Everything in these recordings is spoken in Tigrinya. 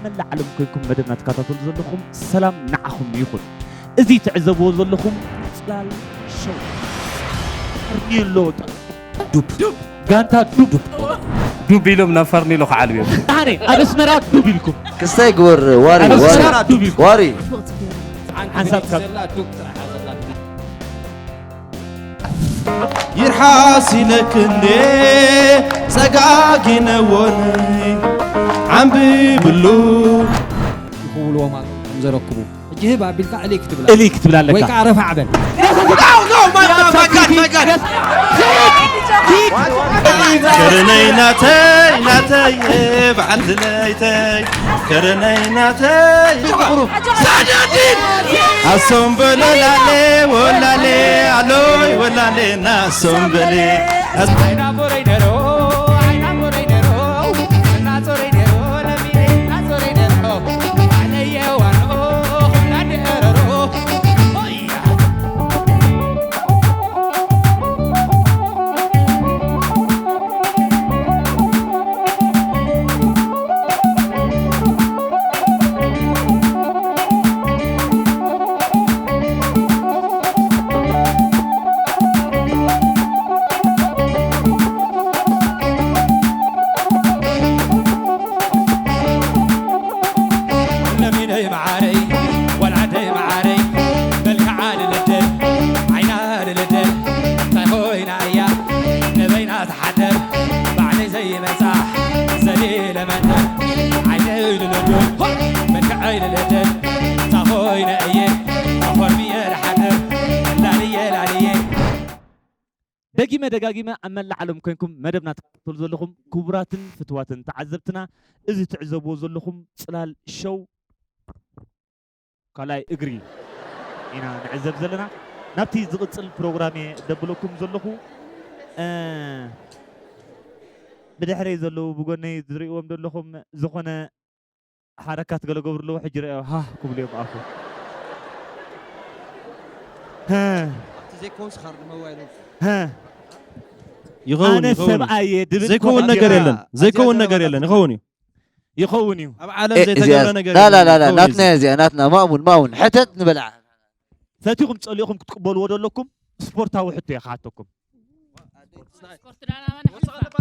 መላእ ዓለም ኮይንኩም መደብና ትከታተሉ ዘለኹም ሰላም ንዓኹም ይኹን። እዚ ትዕዘብዎ ዘለኹም ጽላል ሾው። ፈርኔሎ ጠ-፣ ዱብ። ዱብ። ጋንታ ዱብ። ዱብ ኢሎም ናብ ፈርኔሎ ክዓልቡ እዮም። ኣነ ኣብ ኣስመራ ዱብ ኢልኩም። ክስታይ ግበር፣ ዋሪ፣ ኣብ ዋሪ። ኣስመራ ዱብ ኢልኩም። ዋሪ። ሓንሳብ ካብ ይርሓስ ኢለክ እንዴ ጸጋጊነዎን ዓምብብሉ። ይኽውልዎም ኣሎ ከም ዘረክቡ። ሕጂ ህብ ኣቢልካ እልይ ክትብል እልይ ክትብል ኣለካ። ወይ ከዓ ረፋዕ በል። No, no, my God, my God, my God. ከረነይ ናተይ፣ ናተይ፣ በዓል ድለይተይ። ከረነይ ናተይ። ሳዳዲን! ኣሶም በሎ ላሌ፣ ወላሌ፣ ኣሎይ ወላሌ፣ ናሶም በሌ። ለሚነይ መዓረይ፣ ጓል ዓደይ መዓረይ፣ መልክዓ ልልደ፣ ዓይና ልልደ፣ እንታይ ኮይና እያ ንበይና ትሓድር? ባዕለይ ዘይመጻ ዘሊለ መንደር፣ ዓይነይ ልልደ፣ መልክዐይ ልልደ፣ እንታይ ኮይነ እየ ተኾርሚየ ልሓድር? ላልየ ላልየ። ደጊመ ደጋጊመ ኣብ መላእ ዓለም ኮይንኩም መደብና ትከታተሉ ዘለኹም ክቡራትን ፍትዋትን ተዓዘብትና፣ እዚ ትዕዘብዎ ዘለኹም ጽላል ሾው ካልኣይ እግሪ ኢና ንዕዘብ ዘለና። ናብቲ ዝቕጽል ፕሮግራም እየ ደብለኩም ዘለኹ። እ፣ ብድሕረይ ዘለዉ ብጎነይ ዝርእይዎም ዘለኹም ዝኾነ ሓረካት ገለ ገብሩ ኣለዉ፣ ሕጂ ርእዮ ሃህ ክብሉ እዮም ኣፉ። ሃ። ኣብቲ ዘይኮን ስኻር ንመዋይሎም። ሃ። ይኸውን፣ ኣነ ይኸውን። ሰብኣይ እየ ድብል ዘይከውን ኮመንት ነገር ይራ። የለን፣ ዘይከውን ኣዚኣ ነገር ዘረባ የለን፣ ይኸውን እዩ። ይኸውን እዩ። ኣብ ዓለም ኤ፣ ዘይተገብረ እዚኣ፣ ነገር ላ፣ ላ፣ የለን፣ ላ፣ ላ፣ ይኸውን እዩ። ናትና እያ እዚኣ፣ ናትና። ማእሙን፣ ማእሙን፣ ሕተት ንበልዓ። ፈቲኹም ጸሊእኹም ክትቅበልዎ ደለኩም ስፖርታዊ ሕቶ እየ ክሓተኩም። ስፖርት ዳና ኣባና ሕልፋ።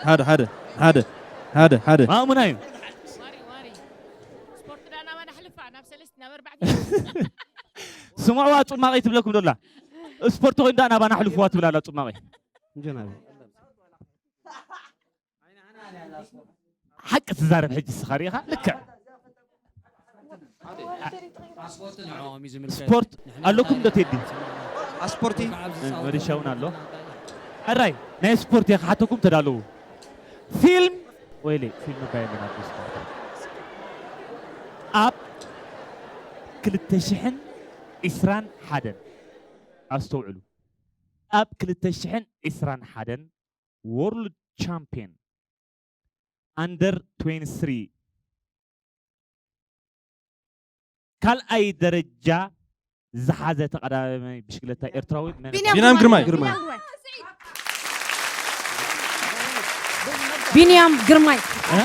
ሓደ፣ ሓደ፣ ሓደ፣ ሓደ፣ ሓደ። ማእሙና እዩ። ዋሪ፣ ዋሪ። ስፖርት ዳና ኣባና ሕልፋ፣ ናብ ሰለስተ፣ ናብ ኣርባዕተ። ስምዕዋ፣ ጹማቐይ ትብለኩም ዶላ። ስፖርት ኮይኑ ዳና ኣባና ሕልፍዋ ትብል ኣላ ጹማቐይ። እንጀና። ሓቂ ትዛረብ ሕጂ እስኻ ርኢኻ? ልክዕ። ስፖርት ኣለኩም ዶ ቴዲ? ኣስፖርቲ። እ፣ መሪሻ እውን ኣሎ። ሕራይ፣ ናይ ስፖርት እየ ክሓተኩም ተዳለዉ። ፊልም፣ ወይለይ፣ ፊልም እባ የለን ኣብዚ ስፖርት። ኣብ ክልተ ሽሕን ዕስራን ሓደን፣ ኣስተውዕሉ፣ ኣብ ክልተ ሽሕን ዕስራን ሓደን ወርልድ ቻምፕዮን ኣንደር ትዌንቲ ስሪ ካልኣይ ደረጃ ዝሓዘ ተቐዳዳማይ ብሽክለታ ኤርትራዊ መን ቢንያም ቢንያም ግርማይ። ግርማይ። ቢንያም ግርማይ። እ?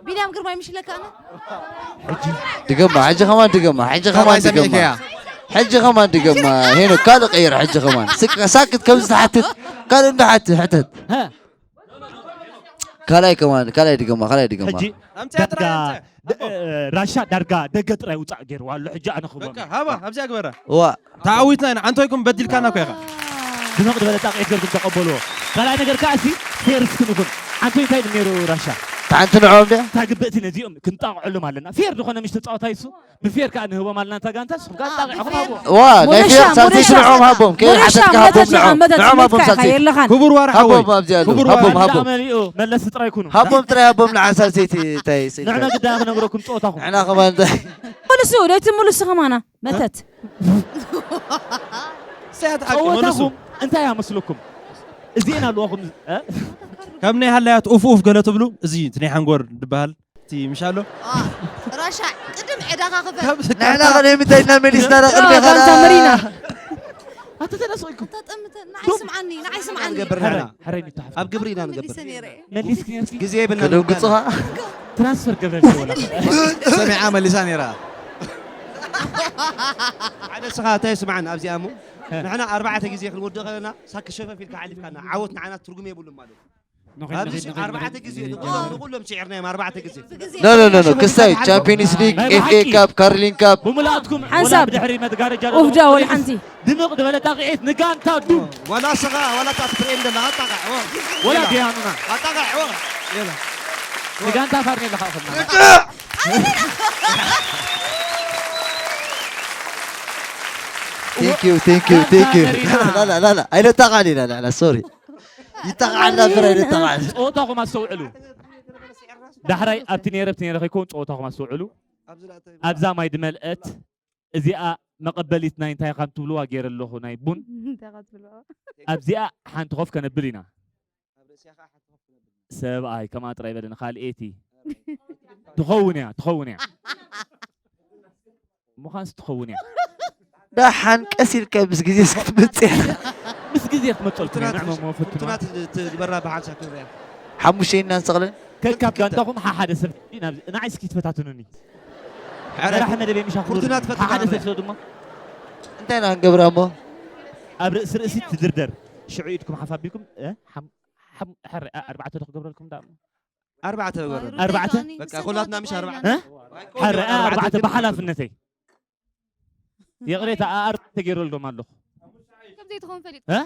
ቢንያም ግርማይ ምሽ ለካ ኣነ። ሕጂ ድገማ፣ ሕጂ ከማን ድገማ፣ ሕጂ ከማን ካልኣይ ድገማ። ሰሚዕካያ። ሕጂ ከማን ድገማ። ሄኖክ ካልእ ቀይር፣ ሕጂ ከማን። ስቅ-፣ ሳክት ከምዚ ትሓትት፣ ካልእ እንዳሓት-፣ ሕተት። ሀ። ካልኣይ ከማን፣ ካልኣይ ድገማ፣ ካልኣይ ድገማ። ሕጂ ኣምፅያ ዳርጋ ጥራይ ኣምፅያ። ደ-፣ ራሻ ዳርጋ ደገ ጥራይ ውፃእ ገይርዋ ኣሎ። ሕጂ ኣነ ክብሎ በቃ፣ ሃባ፣ ኣብዚኣ ግበራ። ዋ። ተዓዊትና ኢና፣ ዓንቶይኩም በዲልካና እኮ ኢኻ። ድመቕ ዝበለ ጣቕዒት ገርኩም ተቐበልዎ። ካልኣይ ነገር ከኣ ሲ ፌር እስኪ ንኹን። ዓንቶይ እንታይ ድም ነይሩ ራሻ? ተዓንቲ ንዕኦም ድያ? እንታይ ግብእቲ ነዚኦም ክንጣቕዐሎም ኣለና። ፌር ዝኾነ ምሽ ተጻዋታይ እሱ፣ ብፌር ከኣ ንህቦም ኣለና እታ ጋንታ፣ ንስኹም ከኣ ጣቕዒኹም ሃብዎ። ዋ፣ ናይ ሞደሻ፣ ፌር ሳልሰይቲ ሞደሻ፣ ንዕኦም ሃቦም። ከይ ሞደሻ፣ ሓተትካ ሃቦም መተት ንዕኦም። መተት ንዕኦም ሃቦም መተካ ሳልሰይቲ። የለኻን። ክቡር ዋርሓዊ። ሃቦም ኣብዚኣ ኣለዉ። ክቡር ሃቦም፣ ዋርሓዊ። ሃቦም። መሊኡ፣ መለስ ጥራይ ኩኑ። ሃቦም ጥራይ ሃቦም ንዓ ሳልሰይቲ እንታይ ሰይጣን። ንዕና ግዳ ክነግረኩም ጸወታኹም። ንዕና ከማን እንታይ? ሙሉሱ፣ ደይቲ ሙሉሱ ከማና። መተት። ሰያት ሓቂ፣ መልሱ። ጸወታኹም እንታይ ኣመስለኩም? እዚኤን ኣለዋኹም፣ እ? ካብ ናይ ሃላያት ኡፍ ኡፍ ገለ ትብሉ፣ እዚ እቲ ናይ ሓንጎር ድበሃል፣ እቲ ምሽ ኣሎ? አ፣ ራሻ፣ ቅድም ዕዳኻ ክፈል። ካብ ንሕና ከ ናይ ምንታይ እና መሊስና ዳ ቅድሚ አ፣ ጋንታ ኸላ? መሪና። ኣታ ተዳስቕ ኢልኩም። ኣታ ጠምተ ንዓይ ስምዓኒ፣ ንዓይ ስምዓኒ። ንገብር ንሕና። ሕራይ ንተሓፍ። ኣብ ግብሪ ኢና ንገብር። መሊሰ ነይረ። መሊስኪ ነርኪ። ግዜ የብልና። ከደንግጽኻ ትራንስፈር ገብረልኪ ወላ። ሰሚዓ መሊሳ ነይራ። ሓደ ስኻ እንታይ ስምዓን ኣብዚኣ እሞ ንሕና ኣርባዕተ ግዜ ክንወድእ ከለና ሳክ ሸፈፍ ኢልካ ሓሊፍካና ዓወት ንዓና ትርጉም የብሉን ማለት እዩ። ኣብዚ ኣርባዕተ ግዜ ንኹሎም ንኹሎም ስዒርናዮም ኣርባዕተ ግዜ። ኖ ኖ ኖ ኖ ክስታይ ቻምፒዮንስ ሊግ ኤፍ ኤ ካፕ ካርሊን ካፕ ብሙላትኩም ሓንሳብ። ብድሕሪ መትጋረጃ ኡፍዳ ወላ ሓንቲ። ድምቕ ዝበለ ጣቕዒት ንጋንታ ዱብ ዋላ ስኻ ዋላ እታ ትትርእየኒ ዘለኻ ኣጣቕዕ። ወላ ደያኑና ኣጣቕዕ። የላ ንጋንታ ፋርኔ ኣለኻ እኽልና Thank you, thank you, thank you. لا لا لا لا ኣይነጣቃል ኢና لا لا sorry ይጣቃልና ፍረ ኣይነጣቃል ጸወታኹም ኣስተውዕሉ። ዳሕራይ ኣብቲ ነይረ ኣብቲ ነይረ ከይከውን ጸወታኹም ኣስተውዕሉ። ኣብዛ ማይ ድመልአት እዚኣ መቐበሊት ናይ እንታይ ከም ትብልዋ ገይረ ኣለኹ ናይ ቡን ኣብዚኣ ሓንቲ ኮፍ ከነብል ኢና። ሰብኣይ ከምኣ ጥራይ በለኒ ካልኤቲ ትኸውን እያ ትኸውን እያ ምዃንስ ትኸውን እያ። ዳሓን ቀስ ኢልካ ምስ ግዜ እስክትመፅእ ምስ ግዜ ክትመፀልኩም እያ ንዕመሞ ፈትኑዋ። ትግበራ ብሓንሳብ ክንሪያ ሓሙሽተ ኢና ንሰቕለን ከካብ ጋንታኹም ሓሓደ ሰብ ናብ ንዓይ እስኪ ትፈታትኑኒ። መራሕ መደበይ ምሻ ክቡር ፍርቱና ሓሓደ ሰብ ትፈትና ሰዱማ እንታይ ኢና ክንገብራ እሞ ኣብ ርእሲ ርእሲ ትድርደር ሽዑ ኢድኩም ሓፍ ኣቢልኩም እ? ሓም- ሓም- ሕረ ኣ- ኣርባዕተ ዶ ክገብረልኩም ዳ ኣርባዕተ ገበረሉ ኣርባዕተ? በቃ ኩላትና ምሽ ኣርባዕተ እ? ሕረ ኣ- ኣርባዕተ ብሓላፍነተይ ይቕሬታ ኣኣር ተገይረልኩም ኣለኹ ከም ዘይትኸውን ፈሊጥ እ?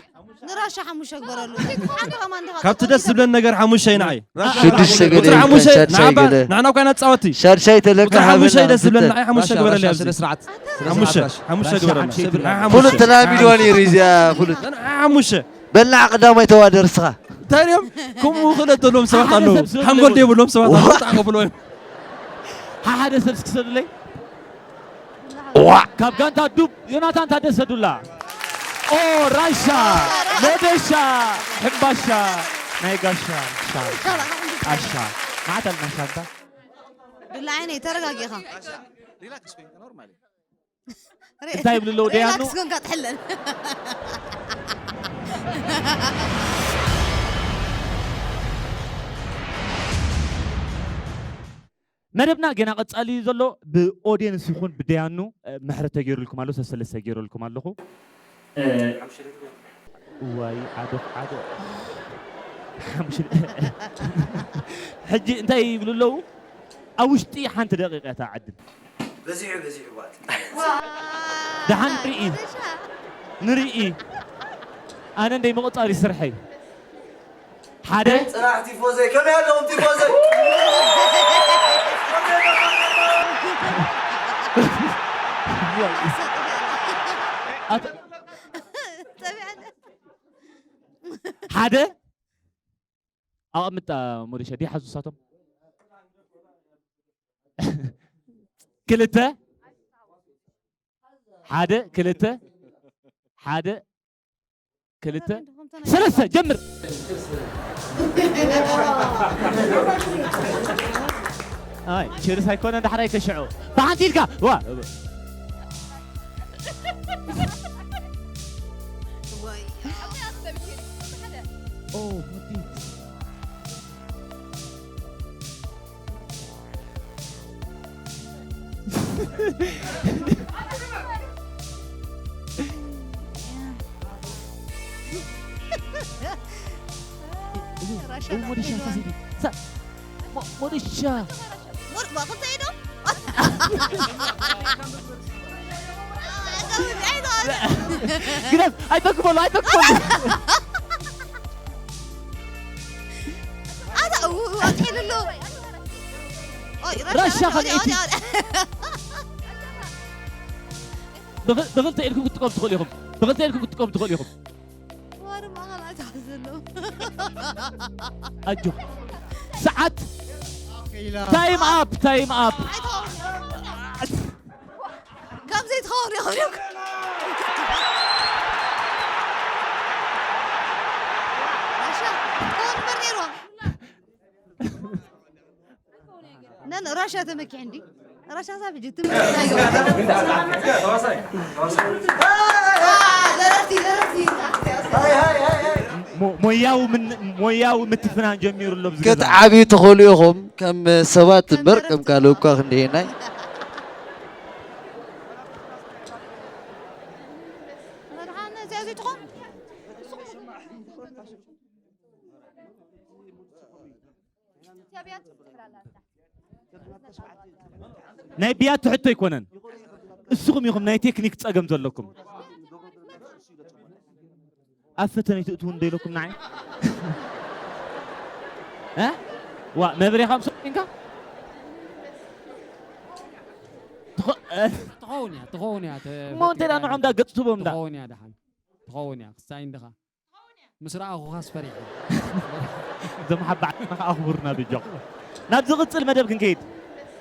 ንራሻ ሓሙሽተ ግበረሉ ሓንቲ ከማን ድኻ ካብቲ ደስ ዝብለን ነገር ሓሙሽተ ንዓይ ሽዱሽተ ገለ ቁፅሪ ሓሙሽተ ሻድሻይ ንዓባ ገለ ንዓና እኳ ነፃወቲ ሻድሻይ ተለካ ቁፅሪ ሓሙሽተ ሃበና ደስ ዝብለን ፍተ ንዓይ ሓሙሽተ ግበረልያ ኣብዚ ስነ ስርዓት ሓሙሽተ ሓሙሽተ ግበረልና ሻድሻይ ንዓይ ሙሉእ ሓሙሽተ ተላሚድዋ ነይሩ እዚኣ ፍሉጥ ንዓይ ሓሙሽተ በላዕ ቀዳማይ ተዋደር እስኻ እንታይ ድዮም ከምኡ ክእለት ዘለዎም ሰባት ሓደ ኣለዉ ሰብ ዝብሉ ሓንጎል ዘለዉ። ዘይብሎም ሰባት ኣለዉ ዋ! ብጣዕ ከብሎ እዮም ሓሓደ ሰብ እስኪ ሰዱለይ ዋ! ካብ ጋንታ ዱብ ዮናታን ታደሰ ዱላ ኦ ራሻ ሞደሻ ሕምባሻ ናይ ጋሻ ሻ- ኣሻ ማዕታ ኣልና ሻንታ ድላ ዓይነይ ተረጋጊኻ እንታይ ይብሉ ኣለዉ ደያኑ ሪላክስ ኮንካ ትሕለል መደብና ገና ቀጻሊ እዩ ዘሎ ብኦድየንስ ይኹን ብደያኑ እ፣ ምሕረት ተገይሩልኩም ኣሎ ሰሰለስተ ገይሩልኩም ኣለኹ እ፣ ዋይ ዓዶ ዓዶ ሓሙሽተ ሕጂ እንታይ ይብሉ ኣለዉ ኣብ ውሽጢ ሓንቲ ደቂቃ እታ ዕድል በዚሑ በዚሑ ባት ደሓን ንርኢ ንርኢ ኣነ እንደይ ምቕጻር ይስርሐይ ሓደ ፅራሕ ቲፎዘይ ከመይ ኣለኹም ቲፎዘይ ሓደ ኣቐምጣ ሞሪሻ ዲሓዙ ሳቶም ክልተ ሓደ ክልተ ሓደ ክልተ ሰለስተ ጀምር ኣይ ችርስ ኣይኮነ ዳሕራይ ከሽዑ ብሓንቲ ኢልካ ዋ ሞደሻ ሞደሻ ግደፍ ኣይተክበሉ ኣይተክበሉ ኣታ ኣጥሒሉ ኣሎ ራሻ ካልኣይቲ ብኽልተ ኢድኩም ክትጥቀሙ ትኽእሉ ኢኹም ብኽልተ ኢድኩም ክትጥቀሙ ትኽእሉ ኢኹም ኣጆ ሰዓት ታይም ኣፕ ታይም ኣፕ ከምዘይ ትኸውን ይኸውን ነን ራሻ ተመኪሕ እንዲ ራሻ ሳብ ጅ ትምህርቲ ሞያዊ ምን-፣ ሞያዊ ምትፍናን ጀሚሩ ኣሎ ኣብዚ ገዛ። ክትዓብዩ ትኽእሉ ኢኹም። ከም ሰባት እምበር ከም ካልእ እኳ ክንደየናይ። ናይ ብያቲ ሕቶ ኣይኮነን። እስኹም ኢኹም ናይ ቴክኒክ ጸገም ዘለኩም። ኣብ ፈተነ ይትእትዉ እንደ ኢለኩም ንዓይ። እ? ዋ፣ መብሬኻ ምስ ኮንካ? ትኸ-፣ እ? ትኸውን እያ ትኸውን እያ ተ- እሞ እንተ ደኣ ንዖም ዳ ገጽ ትቦም ዳ። ትኸውን እያ ደሓን ትኸውን እያ ክሳይ እንድኻ ምስ ረኣኹኻስ ፈሪሐ እዞም ሓባዕትና ከኣ ኣኽብሩና ብጃኹም። ናብ ዝቕጽል መደብ ክንከይድ።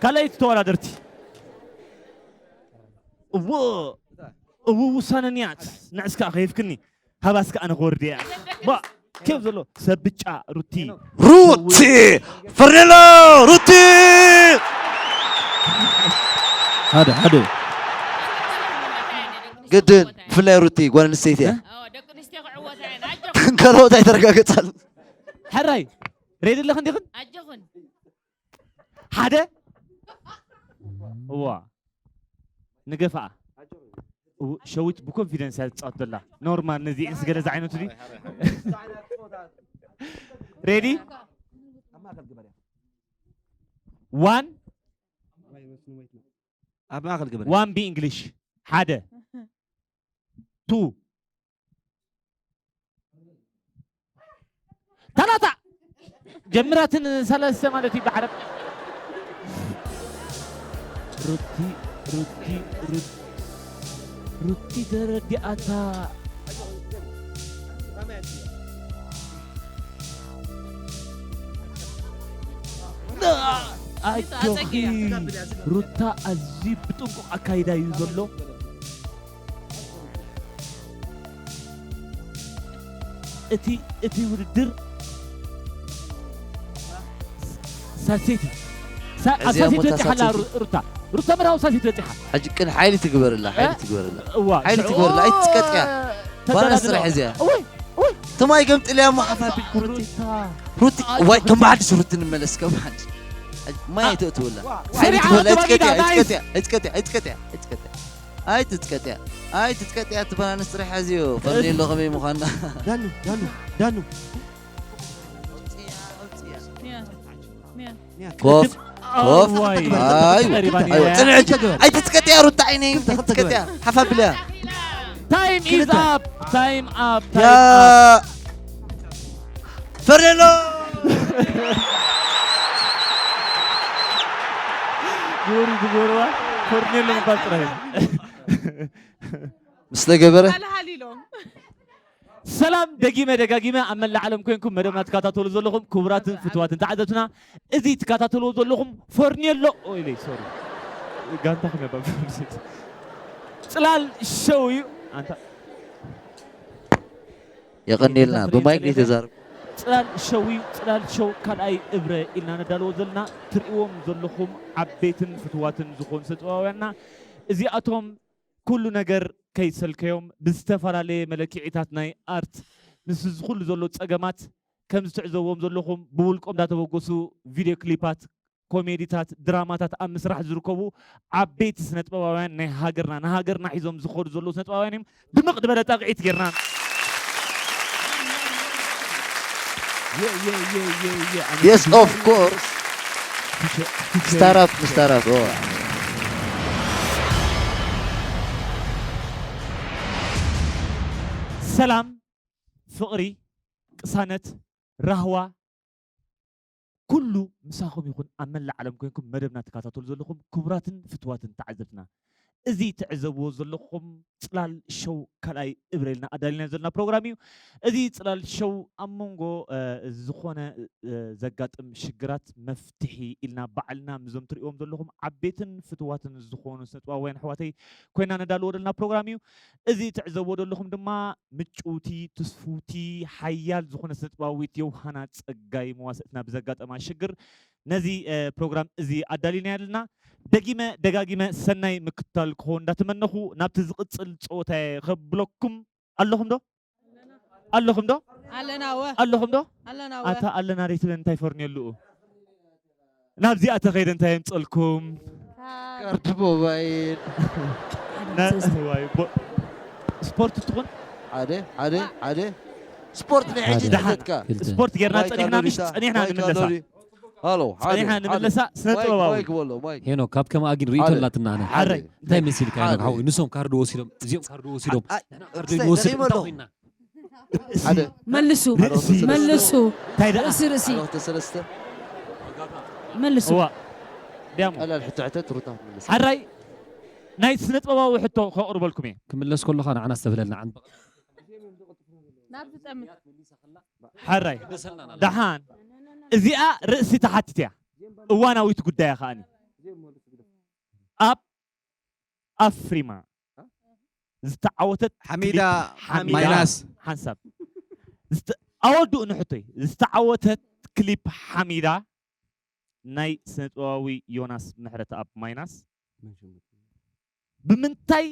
ካልኣይቲ ተወዳደርቲ። እዎ፣ እዎ ውሳነ ንያት። ንዕስ ከኣ ከየፍክኒ። ሃባስ ከኣ ኣነ ክወርድ እያ። ባ፣ ኬፍ ዘሎ ሰብ ብጫ ሩቲ። ሩቲ! ፈርኔሎ! ሩቲ! ሓደ፣ ሓደ። ግድን፣ ብፍላይ ሩቲ፣ ጓል ኣንስተይቲ እያ። ደቂ ኣንስትዮ ክዕወታ እየን። ካልኦት ኣይተረጋገጻሉ። ሕራይ፣ ሬዲ ኣለኽን ዲኽን? ኣጆኹን። ሓደ። እዋ። ንገፋኣ። እው፣ ሸዊት ብኮንፊደንስ እያ ትጻወት ዘላ። ኖርማል ነዚ ኢንስ ገለ ዝዓይነቱ ድዩ? ሬዲ? ዋን ኣብ ማእኸል ግበር። ዋን ቢ ኢንግሊሽ። ሓደ። ቱ። ታላታ። ጀምራትን ሰለስተ ማለት እዩ ብዓረብ። ሩቲ፣ ሩቲ፣ ሩቲ፣ ሩቲ ተረዲኣታ። ኣጆኺ። ሩታ ኣዝዩ ብጥንቁቕ ኣካይዳ እዩ ዘሎ። እቲ፣ እቲ ውድድር ሳሴቲ፣ ሳ-፣ ኣብ እዚኣ ሳሴቲ ሞታ በጺሓ ኣላ ሳሴቲ። ሩ-፣ ሩታ። ሩታ መርሃዊ ሳሴቲ በጺሓ። ሕጂ ቅን ሓይሊ ትግበርላ፣ ሓይሊ እ? ትግበርላ። እዋ፣ ሓይሊ ሽዑ ትግበርላ፣ ኣይትስቀጥያ። ተዳዳድላ። ጓል ኣንስተይቲ ሕዚኣ። እወይ፣ እወይ። ትማይ ገምጥልያ እሞ ሓፋፊልኩ ሩቲ። ሩታ። ሩቲ፣ ዋይ፣ ከም ብሓድሽ ሩቲ ንመለስ፣ ከም ብሓድሽ። ማይ ኣይተእትወላ። ሓይሊ ሰሪዓ ትግበርላ፣ ተባጊዳ፣ ኣይትስቀጥያ፣ ናይስ። ኣይትስቀጥያ፣ ኣይትስቀጥያ፣ ኣይትስቀጥያ። ኣይትስቀጥያ። ኣይትስቀጥያ፣ እቲ ጓል ኣንስተይቲ ጥራሕ ሕዚዮ። ፈርኔሎ ከመይ ምዃና። ዳኑ፣ ዳኑ፣ ዳኑ። ኒያ፣ ኒያ፣ ኒያ። ኮፍ፣ ኮፍ። እዋይ። ኣይ፣ ቀሪባ ኣይ፣ ኒያ። ጽንዕ፣ ጽንዕ። ኣይትስቀጥያ፣ ሩታ ዓይነይ፣ ኣይትስቀጥያ። ሓፋ ብልያ። ታይም ኢዝ ኣፕ፣ ታይም ኣፕ፣ ያ ታይም ኣፕ። ፈርኔሎ። ግበሩ፣ ግበሩዋ። ፈርኔሎ ምባል ጥራይ እዩ። ምስ ተገበረ ሃልሃል ኢሎም። ሰላም፣ ደጊመ ደጋጊመ ኣብ መላእ ዓለም ኮይንኩም መደብና ትከታተሉ ዘለኹም ክቡራትን ፍትዋትን ተዓዘብትና፣ እዚ ትከታተልዎ ዘለኹም ፈርኔሎ፣ ኦ፣ ኢለይ፣ ሶሪ፣ ጋንታ ክነባ፣ ጽላል ሸው እዩ። ኣንታ የቐንየልና። ብማይክ ዘይተዛረብ። ጽላል ሸው እዩ። ጽላል ሸው ካልኣይ እብረ ኢልና ነዳልዎ ዘለና፣ ትርእይዎም ዘለኹም ዓበይትን ፍትዋትን ዝኾኑ ስነ ጥበባውያንና፣ እዚኣቶም ኩሉ ነገር ከይሰልከዮም ብዝተፈላለየ መለክዒታት ናይ ኣርት፣ ምስ እዚ ኩሉ ዘሎ ጸገማት፣ ከምዚ ትዕዘብዎም ዘለኹም ብውልቆም እንዳተበገሱ ቪድዮ ክሊፓት፣ ኮሜዲታት፣ ድራማታት ኣብ ምስራሕ ዝርከቡ ዓበይቲ ስነ ጥበባውያን ናይ ሃገርና፣ ንሃገርና ሒዞም ዝኸዱ ዘለዉ ስነ ጥበባውያን እዮም። ድምቕ ዝበለ ጣቕዒት ጌርና። የ፣ የ፣ የ፣ የ፣ የ፣ ኣነ Yes, ፊቸር፣ of course. ፊቸር፣ ፊቸር። ስታር ኣፕ፣ ስታር ኣፕ። ኦ። ሰላም፣ ፍቕሪ፣ ቅሳነት፣ ራህዋ፣ ኩሉ ምሳኹም ይኹን። ኣብ መላእ ዓለም ኮይንኩም መደብና ትከታተሉ ዘለኹም ክቡራትን ፍትዋትን ተዓዘብትና፣ እዚ ትዕዘብዎ ዘለኹም ጽላል ሸው ካልኣይ እብረ ኢልና ኣዳሊና ዘለና ፕሮግራም እዩ። እዚ ጽላል ሸው ኣብ መንጎ፣ እ፣ ዝኾነ፣ እ፣ ዘጋጥም ሽግራት መፍትሒ ኢልና ባዕልና ምስዞም ትርእይዎም ዘለኹም ዓበይትን ፍትዋትን ዝኾኑ ስነ ጥበባውያን ኣሕዋተይ ኮይና ነዳልዎ ዘለና ፕሮግራም እዩ። እዚ ትዕዘብዎ ዘለኹም ድማ ምጭውቲ፣ ትስፉውቲ፣ ሓያል ዝኾነ ስነ ጥበባዊት ዮውሃና ጸጋይ መዋስእትና ብዘጋጠማ ሽግር ነዚ፣ እ፣ ፕሮግራም እዚ ኣዳሊና ኣለና። ደጊመ ደጋጊመ ሰናይ ምክትታል ክኸውን እንዳተመነኹ ናብቲ ዝቕጽል ጸወታየ ከብለኩም። ኣለኹም ዶ? ኣለኹም ዶ? ኣለና ወ ኣለኹም ዶ? ኣለና ወ ኣታ ኣለና ደይ ትብለን እንታይ ፈርንየሉኡ? ናብዚኣ ተኸይደ እንታይ የምፀልኩም? ካርድ ሞባይል። ነ- ዋይ፣ ቦ- ስፖርት ትኹን ሓደ ሓደ ሓደ ስፖርት ናይ ሕጂ ደሓን ተተካ ስፖርት ጌርና ማይክ ፀኒሕና ኣሎ ምሽ ዲታ? ፀኒሕና ማይክ ኣሎ ንምለሳ ዲ? ሃሎ ሓደ ፀኒሕና ሓደ ንምለሳ ስነ ማይክ ጥበባዊ ማይክ በሎ ማይክ ሄኖክ ካብ ከም ኣጊን ርእይቶ ሓደ ኣላትና ንሕና ሓረይ እንታይ መሲልካ ሄኖክ ሓደ ሓወይ ንሶም ካርድ ወሲዶም እዚኦም ካርድ ወሲዶም ኣይ፣ ንሕና ካርድ ክስታይ ንወስድ ደኺመ ኣሎ። እንታይ ኮይና ሓደ መልሱ ርእሲ። መልሱ እንታይ ደኣ ርእሲ ርእሲ ሓደ ክልተ ሰለስተ መልሱ እዋ ዲያሞ ቀላል ሕቶ ሕተት ሩታ መልስ ሓራይ ናይ ስነ ጥበባዊ ሕቶ ከቕርበልኩም እየ ክምለስ ከለኻ ንዓና ዝተብለልና ዓንዲ ናብ ዝጠምት ሓራይ ደሓን እዚኣ ርእሲ ተሓትት እያ እዋናዊት ጉዳያ ከኣኒ ኣብ ኣፍሪማ ዝተዓወተት ሓሚዳ ክሊፕ ሓሚዳ ማይናስ ሓንሳብ ዝተ- ኣወዱኡ ንሕቶይ ዝተዓወተት ክሊፕ ሓሚዳ ናይ ስነጥበባዊ ዮናስ ምሕረተኣብ ማይናስ ብምንታይ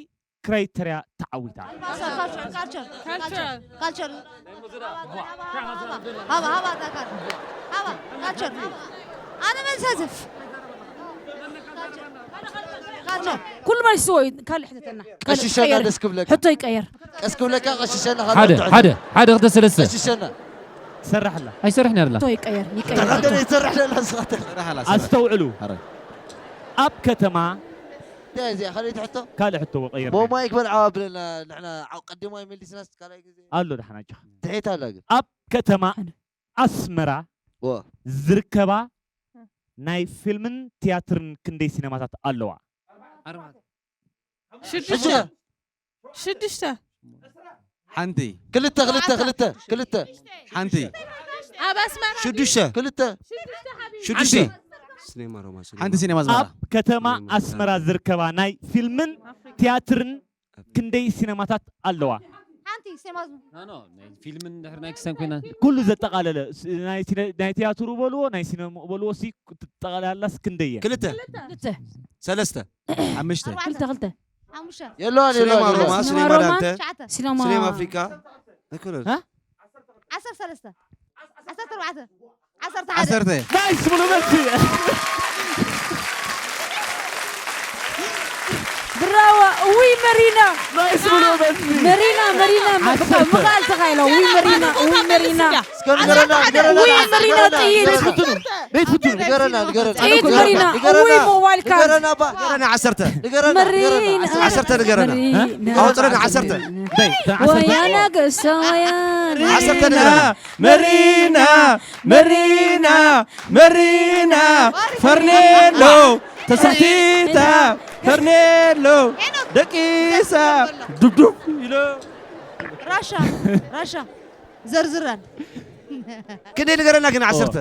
ክራይተርያ ተዓዊታ? ካልቸር ካልቸር ካልቸር ሃባ ሃባ ሃባ ካልቸር ኣነ መልሰዝፍ ካልቸር ኩሉ መልስዎ እዩ ካልእ ሕተተና ቀሽሸና ደስ ክብለካ ሕቶ ይቀየር ቀስ ክብለካ ቀሽሸና ሓደ ሓደ ሓደ ክልተ ሰለስተ ቀሽሸና ትሰርሕ ኣላ ኣይሰርሕን ያድላ ሕቶ ይቀየር ይቀየር ተቐደለ ይሰርሕ ደላ ስኻተ ኣስተውዕሉ ሓረ ኣብ ከተማ እንታይ እዚኣ ካልእ ትሕቶ ካልእ ሕቶ ቀይር ሞማይክ በልዓዋ ብለና ንሕና ዓው ቀዲሞ ኣይመሊስናስ ካልኣይ ግዜ ኣሎ ደሓን ኣጆኻ ትሒት ኣላ ግን ኣብ ከተማ ኣስመራ ዋ ዝርከባ ናይ ፊልምን ቲያትርን ክንደይ ሲነማታት ኣለዋ? ሽዱሽተ ሽዱሽተ ሓንቲ ክልተ ክልተ ክልተ ክልተ ሓንቲ ኣብ ኣስመራ ሽዱሽተ ክልተ ሽዱሽተ ሲኔማ ሮማ ሲኔማ ሓንቲ ሲኔማ ኣስመራ ኣብ ከተማ ኣስመራ ዝርከባ ናይ ፊልምን ቲያትርን ክንደይ ሲነማታት ኣለዋ? ሓንቲ ሴማዝሙ ፊልምን ድሕር ናይ ክስተን ኮይና ኩሉ ዘጠቓለለ ስ- ናይ ሲነ- ናይ ቲያትሩ በልዎ ናይ ሲነምኡ በልዎ ሲ ትጠቓላላስ ክንደይ እየን? ክልተ ክልተ ሰለስተ ሓምሽተ ክልተ ክልተ ሓሙሽተ የለዋን ሲኔማ የለዋን ሮማ የለዋን። ሲኔማ ሮማ። ዳንተ ሲነማ ሲኔማ ኣፍሪካ ኣይኮነን ሃ? ዓሰርተ ሰለስተ ዓሰርተ ኣርባዕተ ዓሰርተ ሓደ ዓሰርተ ናይስ ሙሉ መልሲ ብራዋ ውይ መሪና ናይስ ሙሉ መልሲ መሪና መሪና በቃ ምኻል ተኻኢላ ውይ መሪና ውይ መሪና እስከ ንገረና ንገረና ውይ ንገረና፣ መሪና ንገረና፣ ጥይት ንገረና። ቤት ፍትኑ ንገረና ንገረና ጥይት መሪና ንገረና ውይ ሞባይል ካርድ ንገረና ባ ንገረና ዓሰርተ ንገረና መሪና ንገረና ዓሰርተ ንገረና መሪና። ኣውፅረና ዓሰርተ እንታይ ዓሰርተ ወያ ነገሰ ወያ ዓሰርተ ንገረና መሪና መሪና መሪና ፈርኔሎ ተሳቲታ ፈርኔሎ ደቂሳ ዱብዱብ ኢሎ ራሻ ራሻ ዘርዝረን ክንደይ ንገረና ግን ዓሰርተ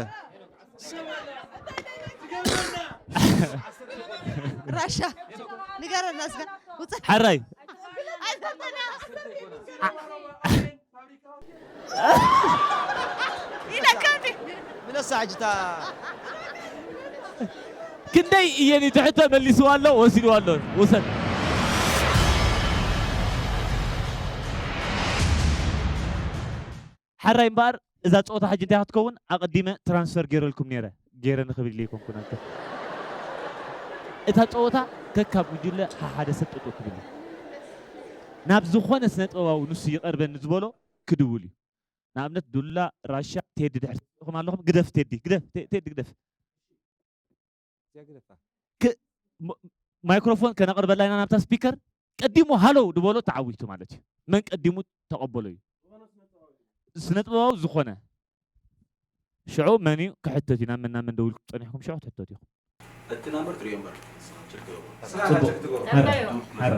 ራሻ ንገረና እስከ ውፅእ ሓራይ ኢለካ እንዲ ምለሳ ሕጅታ ክንደይ እየን ትሕቶ መሊስዋ ኣሎ ወሲድዋ ኣሎ ውሰድ ሓራይ እምበኣር እዛ ፀወታ ሕጂ እንታይ ክትከውን ኣቐዲመ ትራንስፈር ገይረልኩም ነይረ ገይረ ንክብል ኢለ ይኮንኩ ናንተ እታ ፀወታ ከካብ ጉጅለ ሓሓደ ሰብ ጠጠው ክብል እዩ ናብ ዝኾነ ስነ ጥበባዊ ንሱ ይቐርበኒ ዝበሎ ክድውል እዩ ንኣብነት ዱላ ራሻ ቴዲ ድሕር ኢኹም ኣለኹም ግደፍ ቴዲ ግደፍ ቴ- ቴዲ ግደፍ ክ- ሞ- ማይክሮፎን ከነቕርበላ ኢና ናብታ ስፒከር ቀዲሙ ሃለው ድበሎ ተዓዊቱ ማለት እዩ መን ቀዲሙ ተቐበሎ እዩ ስነ ጥበባዊ ዝኾነ ሽዑ መን እዩ ክሕተት እዩ ናብ መን ናብ መን ደው ኢልኩም ፀኒሕኩም ሽዑ ክትሕተቱ ኢኹም እቲ ናምበር ትሪኦ እምበር ፅቡቅ ሓረ ሓረ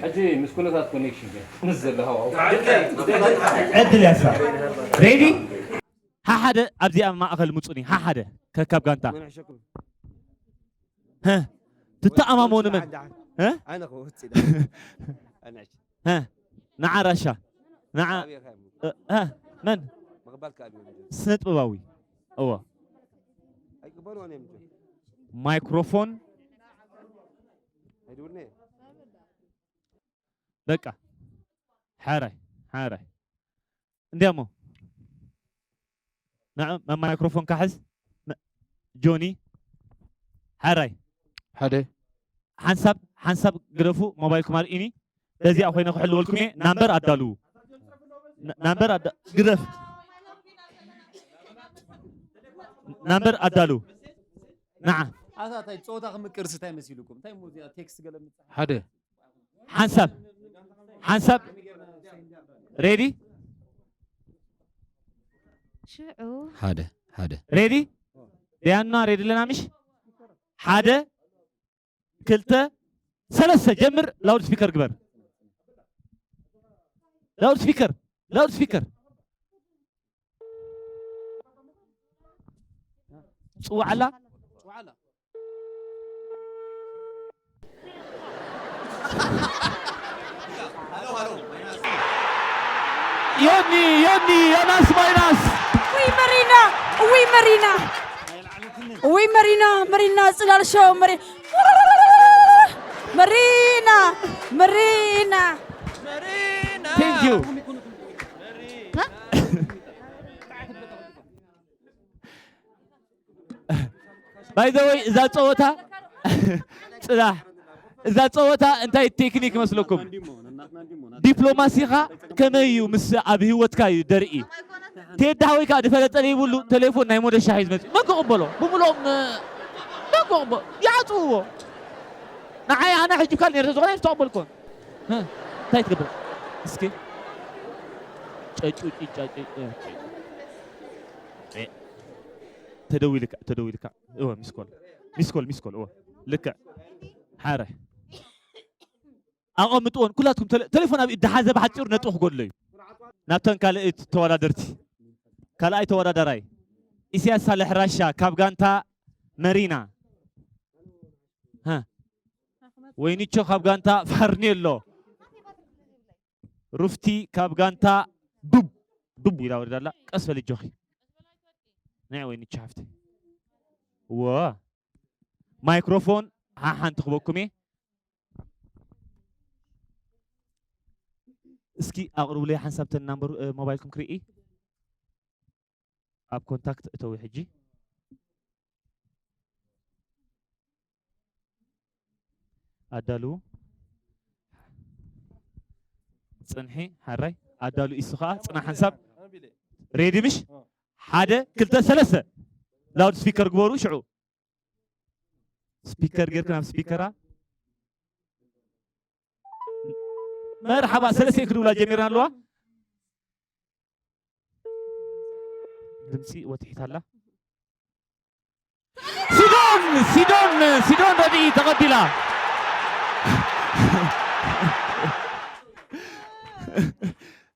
ሕጂ ምስ ኩነታት ኮኔክሽን ምስ ዘለሃዋ ዕድል ያሳ ሬዲ ሓሓደ ኣብዚኣ ማእኸል ምፁኒ ሓሓደ ከካብ ጋንታ ሀ ትተኣማመኑ መን ሀ ኣነ ክወፅእ ኣነ ሀ ንዓ ራሻ ንዓ እ፣ ሀ መን ምቕባል ከኣል ስነ ጥበባዊ እዎ ኣይቅበልዎ እዮም ማይክሮፎን ኣይድውልነ በቃ ሓራይ ሓራይ እንዲያሞ ንዕ መማይክሮፎን ካሕዝ። ን- ጆኒ። ሓራይ። ሓደ ሓንሳብ ሓንሳብ ግደፉ። ሞባይልኩም ኣርእኒ። በዚኣ ኮይነ ክሕልወልኩም እየ። ናምበር ኣዳልዉ። ና- ናምበር ኣዳ- ግደፍ። ናምበር ኣዳልዉ። ንዓ ኣታ እንታይ ጾታ ክምቅርስ እንታይ መሲልኩም? እንታይ ሞ እዚኣ ቴክስት ገለ ምጽሓፍ? ሓደ ሓንሳብ ሓንሳብ ሬዲ ሽዑ ሓደ ሓደ ሬዲ ደያና ሬዲ ኣለና ምሽ ሓደ ክልተ ሰለስተ ጀምር ላውድ ስፒከር ግበር ላውድ ስፒከር ላውድ ስፒከር ጽዋዕላ ዮኒ ዮኒ ዮናስ ማይናስ ውይ መሪና ውይ መሪና ውይ መሪና መሪና ጽላል ሾው መሪ መሪና መሪና Thank you. By the way እዛ ፀወታ ፅላሕ እዛ ፀወታ እንታይ ቴክኒክ መስለኩም? ዲፕሎማሲኻ ከመይ እዩ ምስ ኣብ ህይወትካ እዩ ደርኢ። ቴዲ ሓወይ ከዓ ድፈለጠ ዘይብሉ ቴሌፎን ናይ ሞደ ሻሂ ዝመፅእ መን ክቕበሎ? ብምልኦም መን ክቕበሎ? ይዓፅውዎ። ንዓይ ኣነ ሕጂ ካል ነርተ ዝኾነ ተቕበልኮን እንታይ ትገብር እስኪ ጨጩ ጭጫ ተደዊልካ ተደዊልካ እወ ሚስኮል ሚስኮል ሚስኮል እወ ልክዕ ሓረ ኣቐምጥዎን ኩላትኩም ተሌፎን ኣብ ኢድ ሓዘ ብሓፂሩ ነጥቢ ክጎድሎ እዩ ናብተን ካልእት ተወዳደርቲ ካልኣይ ተወዳዳራይ ኢስያስ ሳልሕ ራሻ ካብ ጋንታ መሪና ወይኒቾ ካብ ጋንታ ፋርኔሎ ሩፍቲ ካብ ጋንታ ዱብ ዱብ ኢላ ወሪዳ ኣላ ቀስ በል እጆኺ ናይ ወይኒ ቻፍቲ ወ ማይክሮፎን ሓሓንቲ ክበኩም እየ እስኪ ኣቕርቡለይ ሓንሳብ ተን ናምበሩ ሞባይልኩም ክርኢ ኣብ ኮንታክት እተዊ ሕጂ ኣዳልዉ ፅንሒ ሓራይ ኣዳሉ ኢሱ ከዓ ፅና ሓንሳብ ሬዲ ምሽ ሓደ ክልተ ሰለስተ ላውድ ስፒከር ግበሩ ሽዑ ስፒከር ጌርክ ናብ ስፒከራ መርሓባ ሰለስተ ክድውላ ጀሚርና ኣለዋ ድምፂ ወትሒት ኣላ ሲዶን ሲዶን ሲዶን ረድኢ ተቐቢላ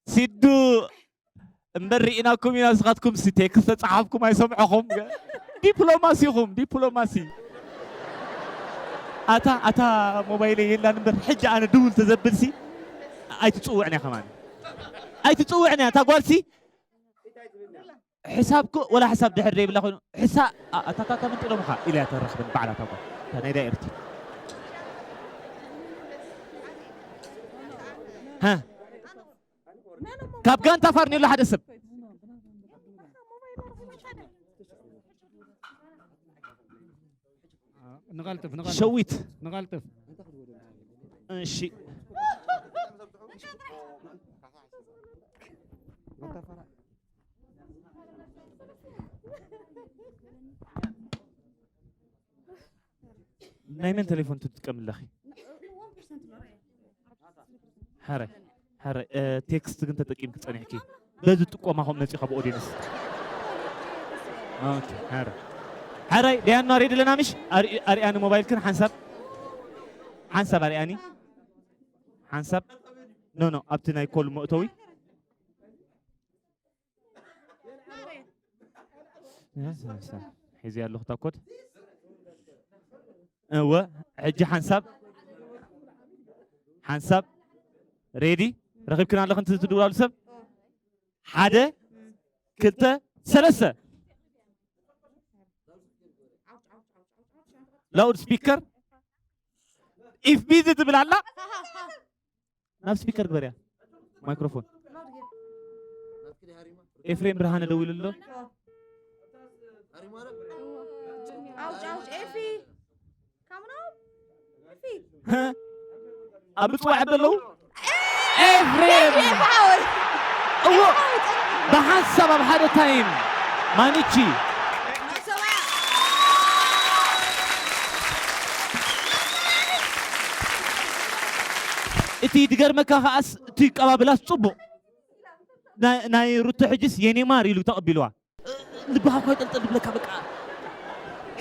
ሲዱ እምበር ርኢናኩም ኢና ንስኻትኩም ሲ ቴክስት ተፃሓፍኩም ኣይሰምዐኹም ዲፕሎማሲኹም ዲፕሎማሲ ኣታ ኣታ ሞባይለይ የላን እምበር ሕጂ ኣነ ድውል ተዘብል ሲ ኣይትፅውዕን እያ ከማን ኣይትፅውዕን እያ እታ ጓል ሲ ሕሳብ እኮ ወላ ሕሳብ ድሕር ዘይብላ ኮይኑ ሕሳ ኣታታታ ምንጢሎምኻ ኢላ እያ ተራኽበን ባዕላ እታ ጓል እታ ናይ ዳይርቲ ካብ ጋንታ ፋርኔሎ ሓደ ሰብ ንቐልጥፍ ንቐልጥፍ ሸዊት ንቐልጥፍ እሺ ናይ መን ቴሌፎን ትጥቀም ኣለኺ ሓረ ሓረ ቴክስት ግን ተጠቂምክ ጸኒሕኪ በዚ ጥቆማ ከም መጺ ካብ ኦዲንስ ሓረ ሓራይ ደያና ሬድ ኣለና ምሽ ኣርኣያ ንሞባይልክን ሓንሳብ ሓንሳብ ኣርኣያኒ ሓንሳብ ኖ ኖ ኣብቲ ናይ ኮል መእተዊ ሒዘ ኣለኹ እታ ኮድ እወ ሕጂ ሓንሳብ ሓንሳብ ሬዲ ረኺብክን ኣለኽን ትድውላሉ ሰብ ሓደ ክልተ ሰለስተ ላውድ ስፒከር ኢፍ ቢዚ ትብል ኣላ ናብ ስፒከር ግበርያ ማይክሮፎን ኤፍሬም ብርሃነ ደዊሉ ኣሎ ኣውጭ ኣውጭ ኤፊ ካምኖ ኤፊ እ? ኣብ ምጽዋዕ ዘለዉ ኤፍሬም ኤፊ ሓወይ እዎ ብሓንሳብ ኣብ ሓደ ታይም ማንቺ እቲ ድገርመካ ከኣስ እቲ ቀባብላስ ጽቡቕ ናይ ሩቶ ሕጅስ የኔ ማር ኢሉ ተቐቢልዋ ልብኻ እኳ ይጠልጠል ዝብለካ በቃ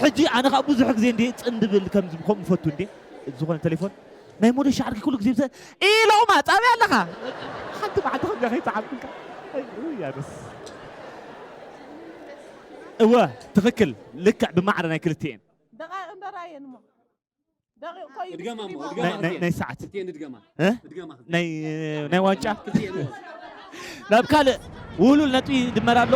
ሕጂ ኣነ ከዓ ብዙሕ ግዜ እንዲ ፅን ድብል ከም ከምኡ ፈቱ እንዲ ዝኾነ ቴሌፎን ናይ ሞደሻ ዓርኪ ኩሉ ግዜ ብሰ ኢሎማ ፃብያ ኣለኻ ሓንቲ መዓልቲ ከምዚኣ ከይፀዓርኩልካ ያደስ እወ ትኽክል ልክዕ ብማዕረ ናይ ክልቲኤን ደቃይቕ እምበር ኣየን እሞ ደቂቕ ኮይኑ ድገማ እሞ፣ ድገማ ናይ- ናይ- ክልቲኤን። ናይ ሰዓት ክልቲኤን ድገማ። እ? ድገማ ክልቲኤን። ናይ ናይ ዋንጫ ክልቲኤን እዎ። ናብ ካልእ ውህሉል ነጥቢ ይድመር ኣሎ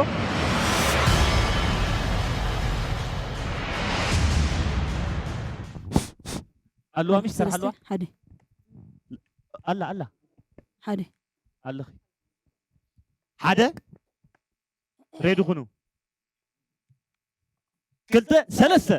ኣለዋ ሚስተር ሰለስተ፣ ኣለዋ ሓደ። ኣላ ኣላ ሓደ። ኣለኺ ሓደ ሬዲ ኩኑ ክልተ ሰለስተ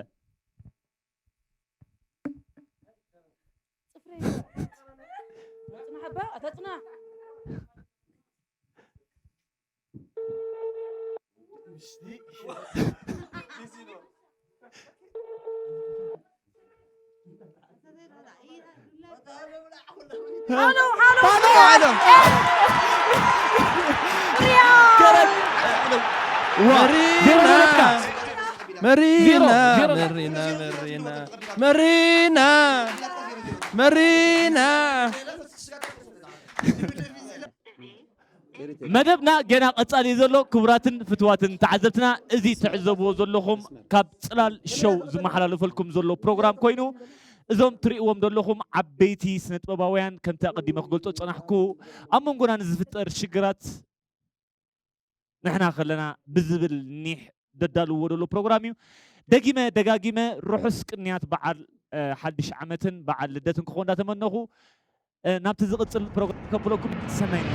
መሪና መሪና መሪና መሪና መሪና መደብና ገና ቀጻሊ እዩ ዘሎ። ክቡራትን ፍትዋትን ተዓዘብትና፣ እዚ ትዕዘብዎ ዘለኹም ካብ ጽላል ሸው ዝመሓላለፈልኩም ዘሎ ፕሮግራም ኮይኑ፣ እዞም ትርእይዎም ዘለኹም ዓበይቲ ስነ ጥበባውያን፣ ከምቲ ኣቐዲመ ክገልጾ ዝጸናሕኩ፣ ኣብ መንጎና ንዝፍጠር ሽግራት ንሕና ከለና ብዝብል ኒሕ ደዳልዎ ዘሎ ፕሮግራም እዩ። ደጊመ ደጋጊመ ርሑስ ቅንያት በዓል ሓድሽ ዓመትን በዓል ልደትን ክኾን እንዳተመነኹ ናብቲ ዝቕፅል ፕሮግራም ከብለኩም ሰናይ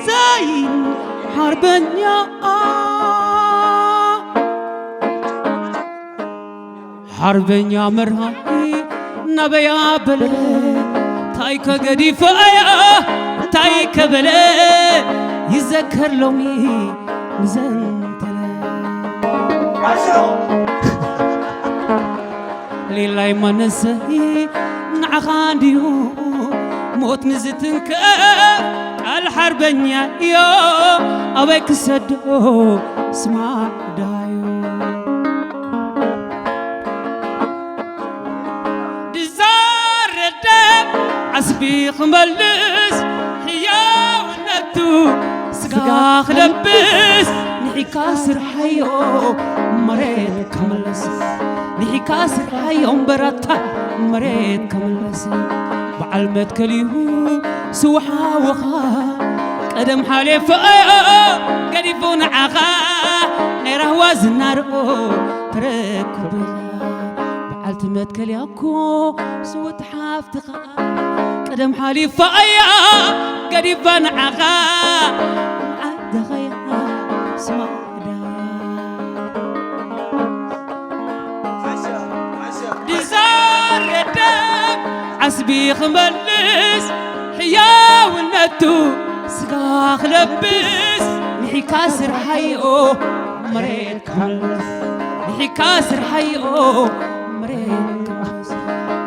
ዛይን ሓርበኛ ሓርበኛ መርሃይ ናበይ ኣበለ ታይ ከገዲፈያ ታይ ከበለ ይዘከር ሎሚ ንዘንተለ ሌላይ ማነሰይ ንዓኻ እንድዩ ሞት ንዝትንከፍ ቃል ሓርበኛ እዮ ኣበይ ክሰዶ ስማ ዳዮ ድዛረደ ዓስቢ ክመልስ ሕያውነቱ ስጋ ክለብስ ንሒካ ስርሓዮ መሬት ክመልስ ንሒካ ስርሓዮ እምበራታ መሬት ክመልስ በዓል መትከል እዩ ስውሓወኻ ቀደም ሓሌፈ ገዲፉ ንዓኻ ናይ ራህዋ ዝናርኦ ተረክቡ በዓልቲ መትከል ያኮ ስውት ሓፍትኻ ቀደም ሓሊፋ እያ ገዲፋ ንዓኻ ዓድኻ እያ ስማዳ ድዛረደ ዓስቢ ክመልስ ሕያውነቱ ስጋ ክለብስ ንሒካ ስርሓዮ መሬት ክመልስ ንሒካ ስርሓዮ መሬት ክመልስ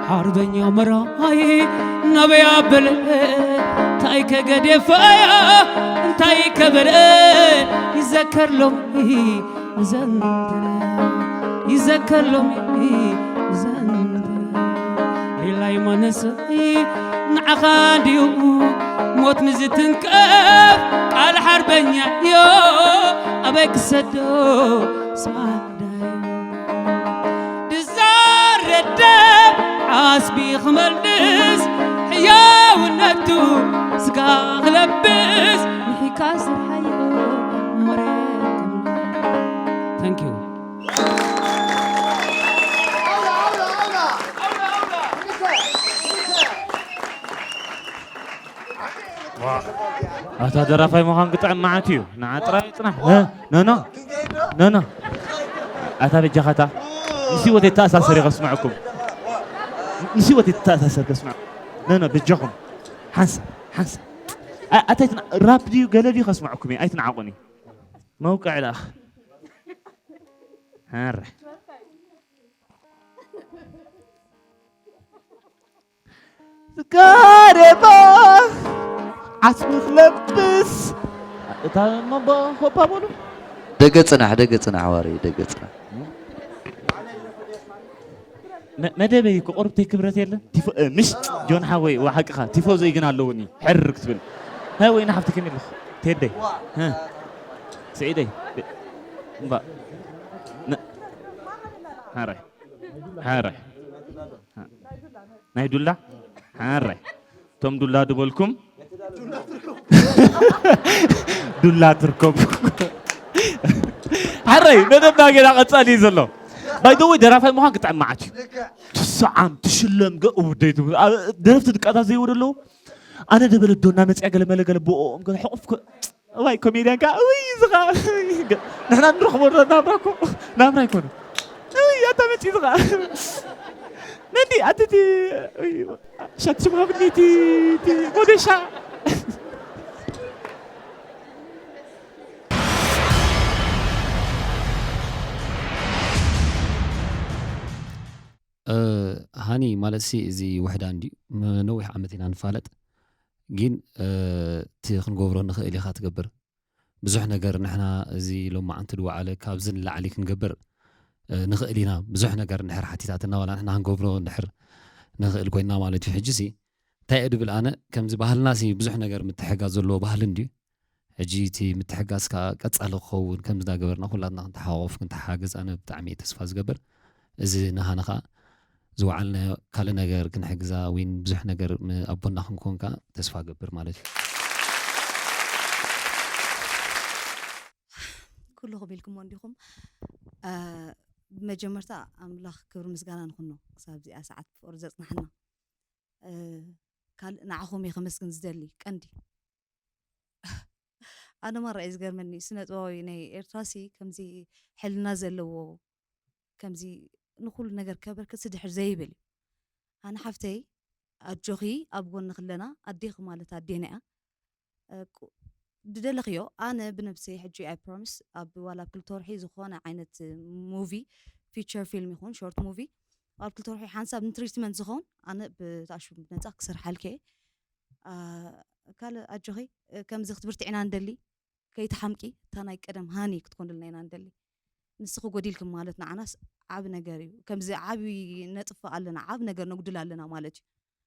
ሓርበኛ መራይ ናበይ ኣበለ እንታይ ከገደፈያ እንታይ ከበለ ይዘከር ሎሚ ንዘንተ ይዘከር ሎሚ ንዘንተ ሌላይ ማነሰይ ንዓኻ ድዩ ሞት ንዝትንከፍ ቃል ሓርበኛ እዮ ኣበይ ክሰዶ ስማዳዮ ድዛረደ ዓስቢ ክመልስ ሕያውነቱ ስጋ ክለብስ ንሒካ ስርሓዮ መሬት Thank you. ኣታ ደራፋይ ምዃን ክጥዕም መዓት እዩ። ንዓ ጥራይ ጽናሕ። እ፣ ኖ፣ ኖ። ኖ፣ ኖ። ኣታ በጃኻታ። ምስ ህይወት የተኣሳሰር እዩ ከስምዐኩም። ምስ ህይወት የተኣሳሰር ከስምዐኩም። ኖ፣ ኖ፣ በጃኹም። ሓንሳ፣ ሓንሳ። ኣ-፣ ኣታ ኣይትና-፣ ራፕ ድዩ ገለ ድዩ ከስምዐኩም እየ። ኣይትንዓቑኒ። መውቅዕ ደኣ። ሃረ። ዝጋረባ ዓስቢ ክለብስ። እታ መቦ ሆባ በሉ። ደገ ጽናሕ፣ ደገ ጽናሕ፣ ዋሪ፣ ደገ ጽናሕ። መ-፣ መደበይ እኮ ቁርብተይ ክብረት የለን። ቲፎ-፣ እ፣ ምሽ ጆን ሓወይ፣ ዋ ሓቅኻ፣ ቲፎዞይ ግን ኣለውኒ። ሕር ክትብል። ሃይ ወይኒ ሓፍቲ ከመይ ኣለኹ? ቴደይ። እ፣ ስዒደይ። እምባ። ነ-፣ ሓራይ። ሓራይ። ናይ ዱላ ሓራይ። እቶም ዱላ ድበልኩም ዱላ ትርከቡ። ሓራይ መደብና ገና ቀጻሊ እዩ ዘሎ። ባይ ዘ ወይ ደራፋይ ምዃን ክጥዕም መዓት እዩ። ትስዓም ትሽለም ገ-፣ ውደይ ትብል። ኣ-፣ ደረፍቲ ድቃታት ዘይወደ ኣለዉ። ኣነ ደበለ ዶ እናመጽያ ገለ መለ ገለ ብኦም ገለ ሕቑፍ ከ-፣ እዋይ ኮሜድያን ከኣ እውይ እዚ ኸኣ ንሕና ንረኽቦ ዶ ናብራ እኮ ናብራ ኣይኮነ። እውይ ኣታ መጺ እዚ ኸኣ ነንዲ ኣቲ እቲ እውይ ሻት ሽማ ብኒ እቲ እቲ ሞደሻ። እ፣ ሃኒ ማለትሲ እዚ ውሕዳን ድዩ? ም-፣ ነዊሕ ዓመት ኢና ንፋለጥ። ግን፣ እ፣ እቲ ክንገብሮ ንኽእል ኢኻ ትገብር። ብዙሕ ነገር ንሕና እዚ ሎማዓንቲ ድወዓለ ካብዚ ንላዕሊ ክንገብር፣ እ፣ ንኽእል ኢና። ብዙሕ ነገር እንድሕር ሓቲታትና ዋላ ንሕና ክንገብሮ እንድሕር ንኽእል ኮይንና ማለት እዩ። ሕጂሲ እንታይ እየ ድብል ኣነ፣ ከምዚ ባህልናሲ ብዙሕ ነገር ምትሕጋዝ ዘለዎ ባህሊ እንድዩ። ሕጂ እቲ ምትሕጋዝ ከኣ ቀጻሊ ክኸውን ከም ዝዳገበርና ኩላትና ክንተሓቋቆፍ ክንተሓጋገዝ ኣነ ብጣዕሚ እየ ተስፋ ዝገብር። እዚ ንሃኒ ከኣ ዝወዓልናዮ ካልእ ነገር ክንሕግዛ ወይ ብዙሕ ነገር ም-፣ ኣቦና ክንከውን ከኣ ተስፋ ገብር ማለት እዩ። ኩልኹም ኢልኩሞ እንዲኹም። እ፣ ብመጀመርታ ኣምላኽ ክብሪ ምስጋና ንኹኖ ክሳብ እዚኣ ሰዓት ብፍቕሪ ዘጽናሕና። እ፣ ካልእ ንዓኹም እየ ከመስግን ዝደሊ ቀንዲ። ኣነ ማራ እዩ ዝገርመኒ ስነ ጥበባዊ ናይ ኤርትራሲ ከምዚ ሕልና ዘለዎ ከምዚ ንኹሉ ነገር ከበርክት ስድሕር ዘይብል እዩ። ኣነ ሓፍተይ ኣጆኺ ኣብ ጎንኺ ኣለና ኣዴኺ ማለት ኣዴና እያ። እ፣ ቁ-፣ ድደለኽዮ ኣነ ብነብሰይ ሕጂ I promise ኣብ ዋላ ኣብ ክልተ ወርሒ ዝኾነ ዓይነት movie feature film ይኹን short movie ኣብ ክልተ ወርሒ ሓንሳብ ንትሪትመንት ዝኸውን ኣነ ብታሹ ብነፃ ክሰርሓልኪ እየ። ኣ፣ ካልእ ኣጆኺ እ፣ ከምዚ ክትብርትዒና ንደሊ ከይትሓምቂ እታ ናይ ቀደም ሃኒ ክትኮንልና ኢና ንደሊ። ንስኺ ጎዲልኪ ማለት ንዓናስ ዓቢ ነገር እዩ። ከምዚ ዓቢ ነጥፍእ ኣለና ዓቢ ነገር ነጉድል ኣለና ማለት እዩ።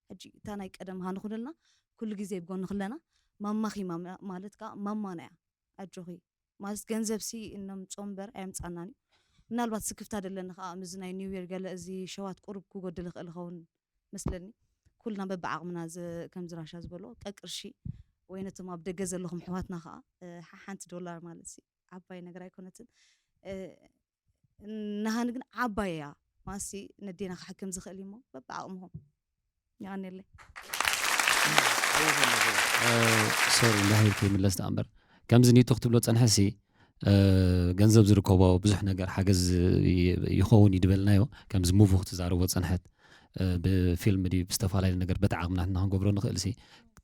ሕጂ እታ ናይ ቀደም ሃኒ ኩንልና ኩሉ ግዜ ብጎንኺ ኣለና። ማማኺ ማማ ማለት ከኣ ማማና እያ። ኣጆኺ ማለት ገንዘብሲ እነምጽኦ እምበር ኣየምጻናን እዩ። ምናልባት ስክፍታ ደለኒ ከኣ ምስዚ ናይ new year ገለ እዚ ሸዋት ቁሩብ ክጎድል ይኽእል ይኸውን መስለኒ። ኩልና በብዓቕምና ዝ-፣ ከምዚ ራሻ ዝበልዎ ቀቅርሺ ወይ ነቶም ኣብ ደገ ዘለኹም ኣሕዋትና ከኣ ሓሓንቲ ዶላር ማለት ሲ ዓባይ ነገር ኣይኮነትን። ንሃኒ ግን ዓባይ እያ ማሲ ነዴና ክሕክም ዝኽእል እዩሞ በብዓቕምኹም። የቐንየለይ። ሶሪ እንድሕር ከይምለስ ደኣ እምበር ከምዚ ኒቶ ክትብሎ ጸንሐሲ ገንዘብ ዝርከቦ ብዙሕ ነገር ሓገዝ ይኸውን እዩ ድበልናዮ። ከምዚ ሙቭ ክትዛረቦ ጸንሐት ብፊልም ድዩ ብዝተፈላለዩ ነገር በቲ ዓቕምና ንሕና ክንገብሮ ንኽእል ሲ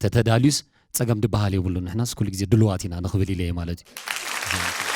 ተተዳልዩስ ጸገም ድበሃል የብሉን። ንሕናስ ኩሉ ግዜ ድሉዋት ኢና ንኽብል ኢለ እየ ማለት እዩ።